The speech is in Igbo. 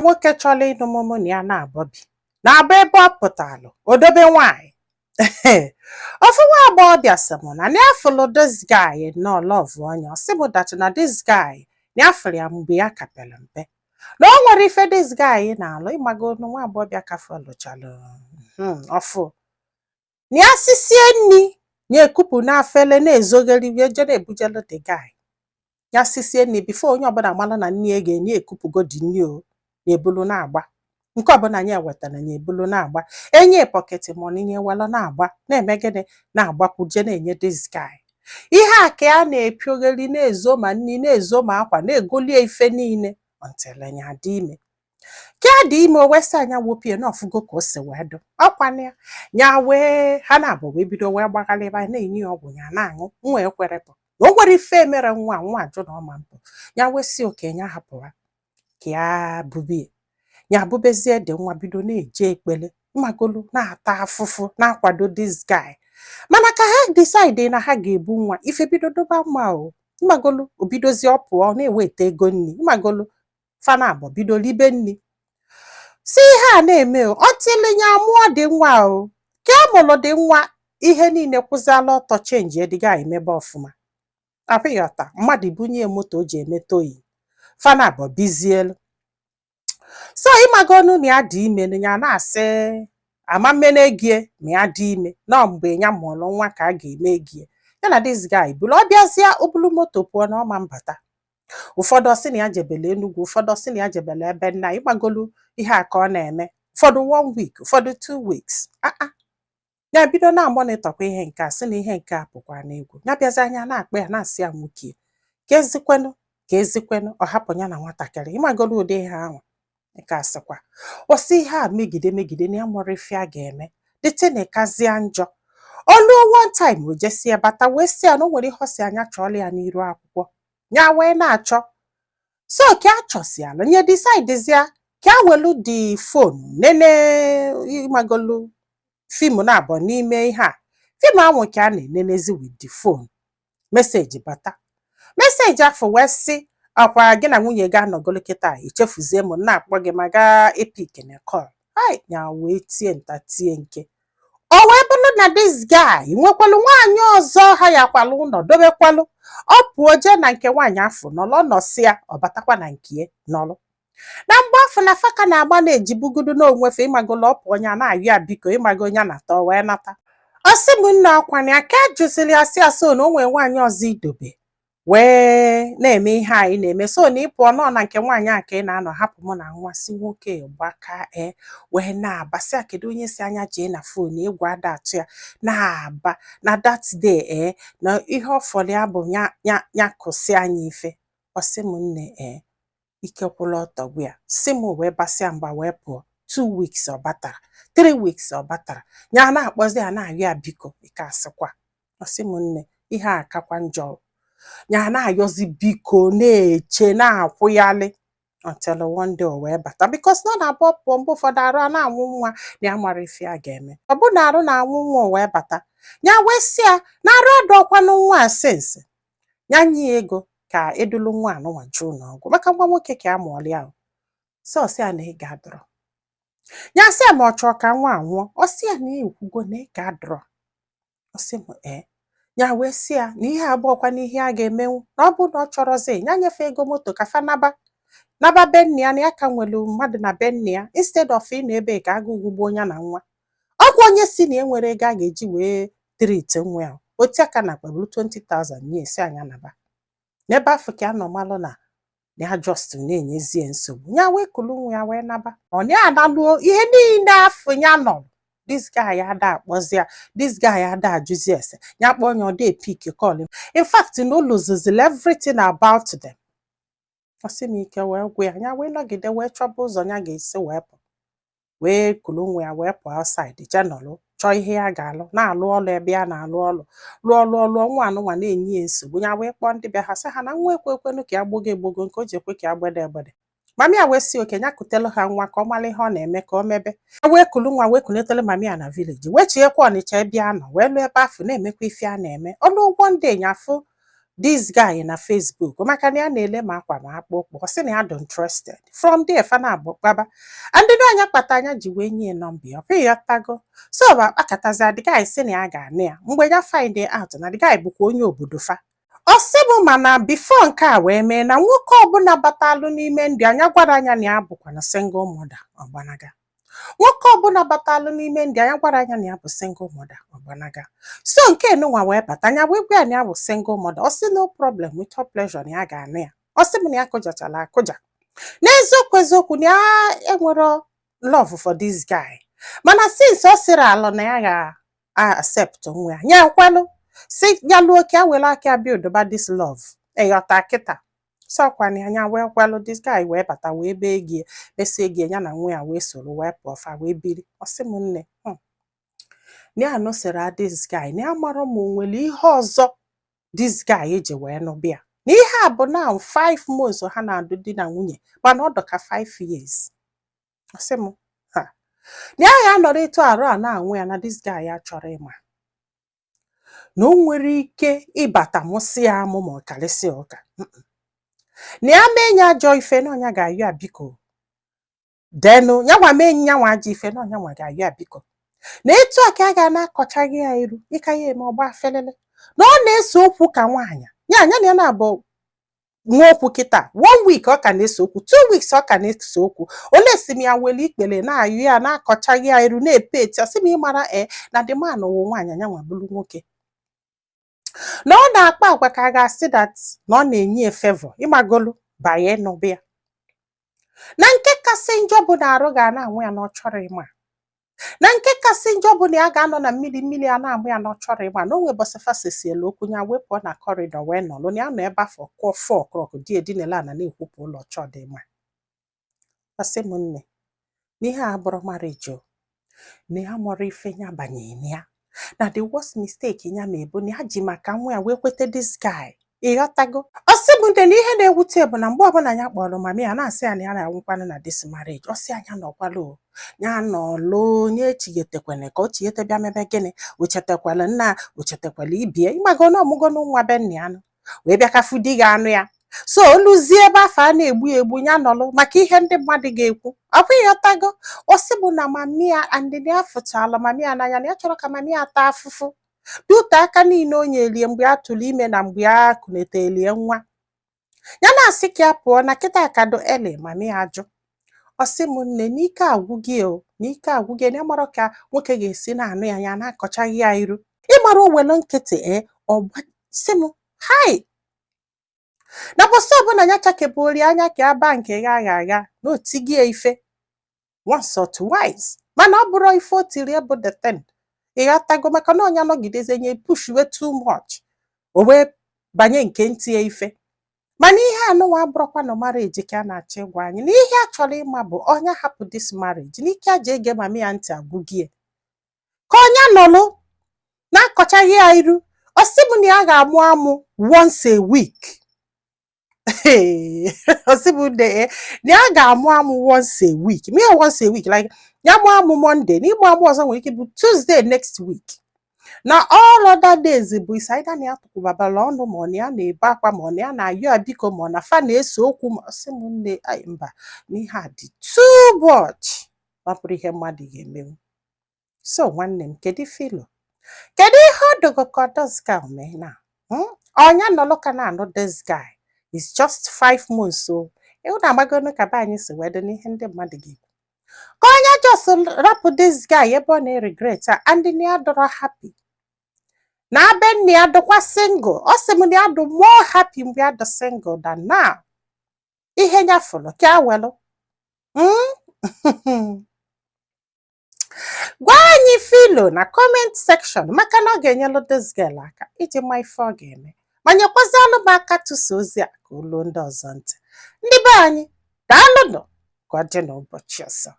Nwoke chọrọ ịnụ mụmụ na ya na-abọ bi na-abụ ebe ọ pụtalụ odobe nwaanyị. Ofu nwa agbọghọbịa sị m na ya fụlụ this guy nnọọ, love onye. Ọ sị m that na this guy, na ya fụrụ ya mgbe ya ka pere mpe, na o nwere ife this guy na-alụ. Ịmago nwa agbọghọbịa ka fọlụchalụ ọfụ na ya sisie nri, ya ekupu n'afele na-ezogheri wee je na-ebujelu the guy. Ya sisie nri before onye ọbụla mara na nri e ga-enye, ekupugo dị nri o na-ebulu na-agba. Nke ọbụla ya wetara, ya ebulu na-agba, enye pocket money, ya ewelu na-agba, na-eme gịnị, na-agbakwuje na-enye this guy. Ihe a ka a na-epiogheri, na-ezo ma nri, na-ezo ma akwa, na-egolie ife niile until ya dị ime. Ka ya dị ime, o wee sị anya wopie na ọfụgo ka o si wee dụ ọkwana ya. Ya wee ha na-abụ wee bido wee gbaghalịba, na-enye ya ọgwụ, ya na-aṅụ. Nwa ekwerepụ na o nwere ife mere nwa nwa ajụ na ọma mpụ. Ya wee sị oke ya hapụwa ka ya bubie. Ya bubezie dị nwa, bido na-eje ekpele, mmagolu na-ata afụfụ na-akwado this guy. Mana ka ha decide na ha ga-ebu nwa, ife bido doba mma o. Mmagolu obidozie, ọ pụọ na-eweta ego nri. Mmagolu fana abụọ bido libe nri si ihe a na-eme o ọtịlị ya mụọ dị nwa o. Ka a mụrụ dị nwa, ihe niile kwụziala ọtọ, change ediga emebe ọfụma. Apịghọta mmadụ bunye moto o ji eme toyi, fana abụọ bizielu. So ịmagonu na ya dị ime, na ya na-asị ama mmene gie ma ya dị ime nọ mgbe ya mụrụ nwa ka a ga-eme gie. Ya na this guy bụrụ ọ bịazie obulu moto pụọ na ọma mbata. Ụfọdụ ọsị na ya jebele Enugwu, ụfọdụ ọsị na ya jebele ebe nna. Ịgbagolu ihe a ka ọ na-eme, ụfọdụ one week, ụfọdụ 2 weeks. Ah, ya bido na-amonitorkwa ihe nke a, sị na ihe nke a pụkwa n'egwu. Ya bịazi anya na-akpọ ya, na-asị ya nwoke ka ezikwenụ, ka ezikwenụ ọ hapụ ya na nwatakịrị. Ịmagolu ụdị ihe ahụ nke a sịkwa ọsị ihe a megide megide na ya mụrụ ife a ga-eme dịtịna kazie njọ. Oluo one time, o jesie bata wee sị ya na o nwere ihe ọ sị anya chọọla ya n'iru akwụkwọ. Ya wee na-achọ so ka a chọsiala nye, decidezia ka a welu dị phone nene. Ịmagolu film na-abụ n'ime ihe a, film ahụ ka a na-enenezi with the phone, message bata. Message afọ wee sị, ọkwa gị na nwunye gị anọgolo kịta, echefuzie m na-akpọ gị ma gaa epick na call. Ai, ya wee tie nta tie nke o wee bụrụ na this guy nwekwalụ nwaanyị ọzọ ha yakwalụ ụlọ dobekwalụ. Ọ pụọ jee na nke nwaanyị afọ nọlọ, nọsịa, ọ batakwa na nke ya nọlụ. Na mgbe afọ na faka na-agba na-ejibugodo n'onwefe. Ịmagolo ọ pụọ, onye na-ayọ ya biko, ịmago onye nata, o wee nata. Ọ sị m nne, ọkwana ya ka e jụziri ya, sị ya so na o nwee nwaanyị ọzọ idobe wee na-eme ihe anyị na-eme, so na ị pụọ nọ na nke nwaanyị a ka ị na-anọ hapụ mụ na nwa. Si nwoke gbaka e wee na-aba, sị ya kedu onye si anya jee na phone, egwu ada atụ ya na-aba na that day ee na ihe ọ fọrọ ya bụ ya ya ya kụsị anya ife. Ọ sị m nne, ee, ike kwụla ọtọ gwa ya, si m wee basịa mgba wee pụọ. 2 weeks ọ batara, 3 weeks ọ batara, ya na-akpọzi ya, na-ayọ ya biko, ike asịkwa. Ọ sị m nne, ihe a akakwa njọ, ya na-ayọzi biko, na-eche na-akwụyalị until one day o wee bata, because na ọ na-abụ ọ pụọ, mgbe ụfọdụ arụ a na-anwụ nwa, na ya mara ife a ga-eme. Ọ bụ na arụ na-anwụ nwa, o wee bata. Ya wee sị ya na arụ adọkwanụ nwa a since ya nye ya ego ka edulu nwa anụnwa jee ụlọ ọgwụ maka nwa nwoke ka a mụọrọ ya. Sọsị ya na ị ga-adọrọ ya, sị ya ma ọ chọọ ka nwa a nwụọ. Ọ sị ya na ya ekwugo na ị ga-adọrọ. Ọ sị m ee. Ya wee sị ya na ihe abụọkwa na ihe a ga-emenwu, na ọ bụrụ na ọ chọrọzi ya nyefe ego moto ka fa naba naba be nne ya, na ya ka nwere mmadụ na be nne ya, instead of ịnọ ebe ka agụụ gbuo ya na nwa. Ọkwa onye si na e nwere ego a ga-eji wee treat nwa ya, otu aka na akpa bụrụ 20,000 nye, esi anya naba n'ebe afọ ka a nọ malụ na ya just na-enyezie nsogbu. Ya wee kulu nwa ya wee naba. Ọ na ya analuo ihe niile afọ ya nọ, this guy ada akpọzi ya, this guy ada ajụzi ese ya kpọọ onye, ọ dị epick call. In fact, na o losezili everything about them. Ọ sị m ike wee gwụ ya. Ya wee nọgide wee chọba ụzọ ya ga-esi wee pụ, wee kulu nwa ya wee pụọ outside, jee nọlụ chọọ ihe ya ga-alụ, na-alụ ọlụ ebe ya na-alụ ọlụ, lụọ lụọ lụọ. Nwa anụnwa na-enye ya nsogbu. Ya wee kpọọ ndị bịa ha, sị ha na nwa ekwe ekwenu ka ya gbogo egbogo nke o ji ekwe ka ya gbede egbede. Mami ya wee si oke ya kutelu ha nwa ka ọ mara ihe ọ na-eme ka o mebe. Ya wee kulu nwa wee kunetelu mami ya na village, wee chiekwa Ọnịcha ebe a nọ wee lụọ ebe afọ na-emekwa ife a na-eme ọlụ ụgwọ ndị nyafụ. This guy na Facebook, maka na ya na-ele ma akwa ma akpụkpọ. Ọ sị na ya dị interested. From there fa na-abụ kpaba, and ndị anya kpata anya ji wee nye nọmba ya. Ọ bụghị ghọtago? So bụ akpakọtazi, the guy sị na ya ga-anụ ya. Mgbe ya find out na the guy bụkwa onye obodo fa, ọ sị bụ mana before nke a wee mee, na nwoke ọbụla batalụ n'ime ndụ anya gwara anya na ya bụkwa na single mother, ọgbanaga. Nwoke ọbụla batalụ n'ime ndụ anya gwara anya na ya bụ single mother, ọgbanaga. So nke nụnwa wee bata, anya wee gwa ya na ya bụ single mother. Ọ sị no problem, with all pleasure, na ya ga-anụ ya. Ọ sị m na ya kụjachala akụja. N'eziokwu eziokwu, na ya enwero love for this guy, mana since ọ sịrị alụ na ya ga-accept nwa ya, ya ekwelụ si ya lụọ ka ya were aka build ba this love. Ịghọta kịta? Sọkwana anya wee kwelụ. This guy wee bata, wee bee gie, besie gie, ya na nwa ya wee soro wee pụọ, fa wee biri. Ọ sị m nne, na ya nụsịrị this guy, na ya mara ma o nwere ihe ọzọ this guy ji wee nụbịa, na ihe a bụ now 5 months ha na-adụ di na nwunye, mana ọ dị ka 5 years. Ọ sị m ha na ya ya nọrọ etu arụ a na-anwụ ya, na this guy ya chọrọ ịma na o nwere ike ịbata mụsị ya amụ ma ọ karịsịa ụka. Na ya mee ya ajọ ife, na ọnya ga-ayọ ya biko denu ya nwa mee nyanwa ajọ ife, na ọnya nwa ga-ayọ ya biko, na etu a ka a ga na-akọchaghị ya iru ịka ya eme ọgba felele, na ọ na-ese okwu ka nwaanyị ya anya na ya na-abụ nwa okwu. Kịta one week ọ ka na-ese okwu, 2 weeks ọ ka na-ese okwu. Ole si m ya were ikpere na-ayụ ya, na-akọchaghị ya iru, na-epe eti. Ọsị m ịmara e na the man wụ nwaanyị, anya nwa bụrụ nwoke, na ọ na-akpa agwa ka a ga-asị that na ọ na-enye ya favor ịmagolu banye n'ụbịa. Na nke kasị njọ bụ na arụ ga na-anwụ ya, na ọ chọrọ ịma. Na nke kasị njọ bụ na ya ga-anọ na mmiri, mmiri a na-amụ ya, na ọ chọrọ ịma. Na o nwe bọsị fasesiela okwu, ya wee pụọ na corridor wee nọlụ, na ya nọ ebe afọ kụọ 4 o'clock, di edinela ana na-ekwupụ ụlọ chọdị mma. Ọsị m nne, n'ihe a bụrụ marriage o, na ya mụrụ ife ya banyere na ya, na the worst mistake ya ma ebu na ya ji maka nwa ya wee kwete this guy. Ịghọtago? Ọ sị m nne, na ihe na-ewute bụ na mgbe ọbụla ya kpọrọ mami ya na-asị ya na ya na-anwụkwanụ na this marriage, ọ sị anya nọkwala o, ya nọlụ onye echighetekwene ka o chighete bịa mebe gịnị, o chetakwala nna, o chetakwala ibie ịgbago na ọmụgo na nwa be nna ya nụ wee bịa kafu di ga anụ ya. So oluzie ebe afọ a na-egbu ya egbu, ya nọlụ maka ihe ndị mmadụ ga-ekwu. Ọkwa ịghọtago? Ọ sị bụ na mami ya and na ya fụchala mami ya n'anya, na ya chọrọ ka mami ya taa afụfụ dute aka niile o nyelie mgbe a tụrụ ime na mgbe a kunetelie nwa ya, na-asị ka ya pụọ na kịta kado ele mami ya ajụ. Ọ sị m nne, n'ike agwụ gị o, n'ike agwụ gị, na ya mara ka nwoke ga-esi na-anụ ya, ya na-akọchaghị ya iru ịmara owelu nkịtị. Ee, ọ sị m hai, na bọsị ọbụla ya chakebụri anya ka ya baa nke gha agha agha na otigie ife once or twice, mana ọ bụrụ ife o tiri bụ the thing. Ịghọtago? Maka na ọnya nọgidezi nye pushiwe too much, o wee banye nke ntie ife. Mana ihe anụnwa abụrụkwa na marriage ka a na-achọ ịgwa anyị, na ihe a chọrọ ịma bụ ọnya hapụ this marriage n'ike a ji ege mami ya ntị agwụgie, ka ọnya nọlụ na-akọchaghị ya iru. Ọ sị m na ya ga-amụ amụ once a week. Ọ sị m nne na ya ga-amụ amụ once a week, ma ya once a week, like ya mụọ amụ Monday, na ịmụ amụ ọzọ nwere ike bụ Tuesday next week, na all other days bụ isi either na ya tụkwubabala ọnụ, ma ọ na ya na-ebe akwa, ma ọ na ya na-ayọ ya biko, ma ọ na fa na-ese okwu. Ma ọ sị m nne, ai mba, na ihe a dị too much, ọ bụrụ ihe mmadụ ga-emenwu. So nwanne m, kedu filo, kedu ihe ọ dogo ka this guy mee na ọnya nọlụ ka na-anụ this guy is just 5 months o? Ịhụ na amagonu ka be anyị si wee dị n'ihe ndị mmadụ ga-ekwu, ka onye just rapụ this guy ebe ọ na-regret a, and na ya dọrọ happy na abe nna ya dịkwa single. Ọ sị m na ya dị more happy mgbe ya dị single than now. Ihe ya fụrụ ka a welụ. Gwa anyị filo na comment section, maka na ọ ga-enyelụ this girl aka iji ma ife ọ ga-eme, ma nyekwazịalụ m aka tụsa ozi a ka o luo ndị ọzọ ntị. Ndị be anyị, daalụnụ. Ka ọ dị n'ụbọchị ọzọ.